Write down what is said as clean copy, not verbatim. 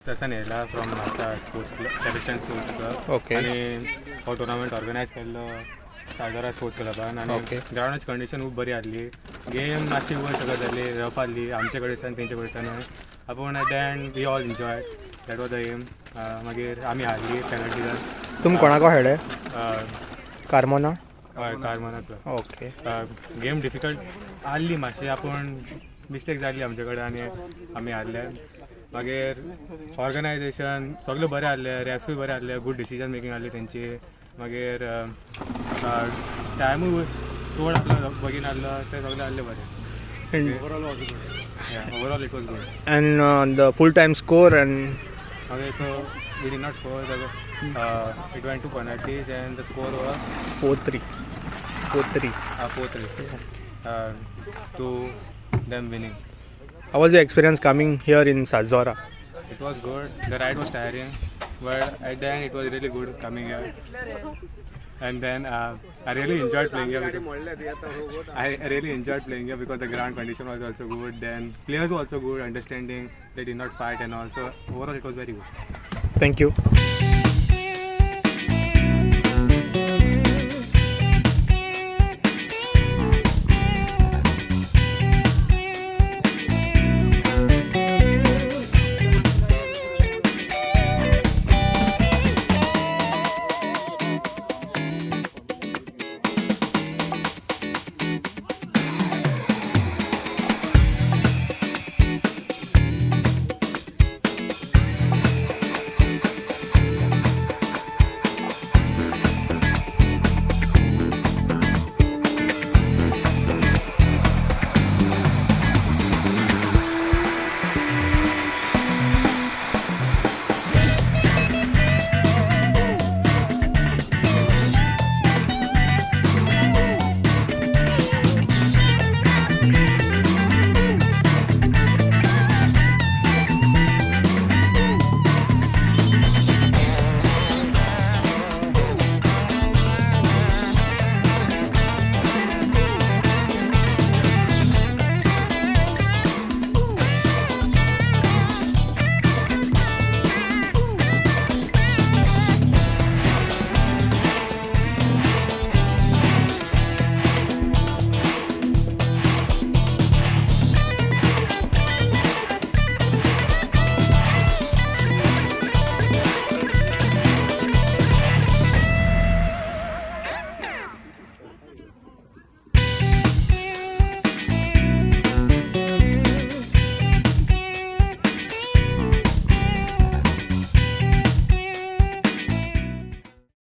असान येयला from Mapusa sports club, Sebastian sports club. आनी हो टुर्नामेंट ऑर्गनायज केल्लो सालदोरा स्पोर्ट्स क्लबान आनी ग्रावंडाची कंडिशन खूब बरी आसली. गेम मातशी वयर सकयल जाली, रफ आसली आमचे कडच्यान, तेंचे कडच्यान पूण at the end we all enjoy. That was the aim. मागीर आमी हारली पेनल्टीजान. तुमी कोणाको खेळ्ळे? कार्मोना? हय, कार्मोना क्लब. गेम डिफिकल्ट आहली मातशी, आपूण मिस्टेक जाली आमचे कडेन आनी आमी हारले. मागीर ऑर्गनायजेशन सगळें बरें आहलें, रेफ्सूय बरें आहले, गूड डिसिजन मेकींग आहली तेंची. मागीर टायमूय चड आहलो, बेगीन आहलो, ते सगळें आहलें बरें. Overall it was good. And the full time score and Okay, so we did not score. It went to penalties and the score was 4-3, 4-3. 4-3 to them winning. How was your experience coming here in Sajora? It was good. The ride was tiring, but at the end it was really good coming here. And then I really enjoyed playing here. Because I really enjoyed playing here because the ground condition was also good. Then players were also good, understanding. They did not fight and also overall it was very good. Thank you.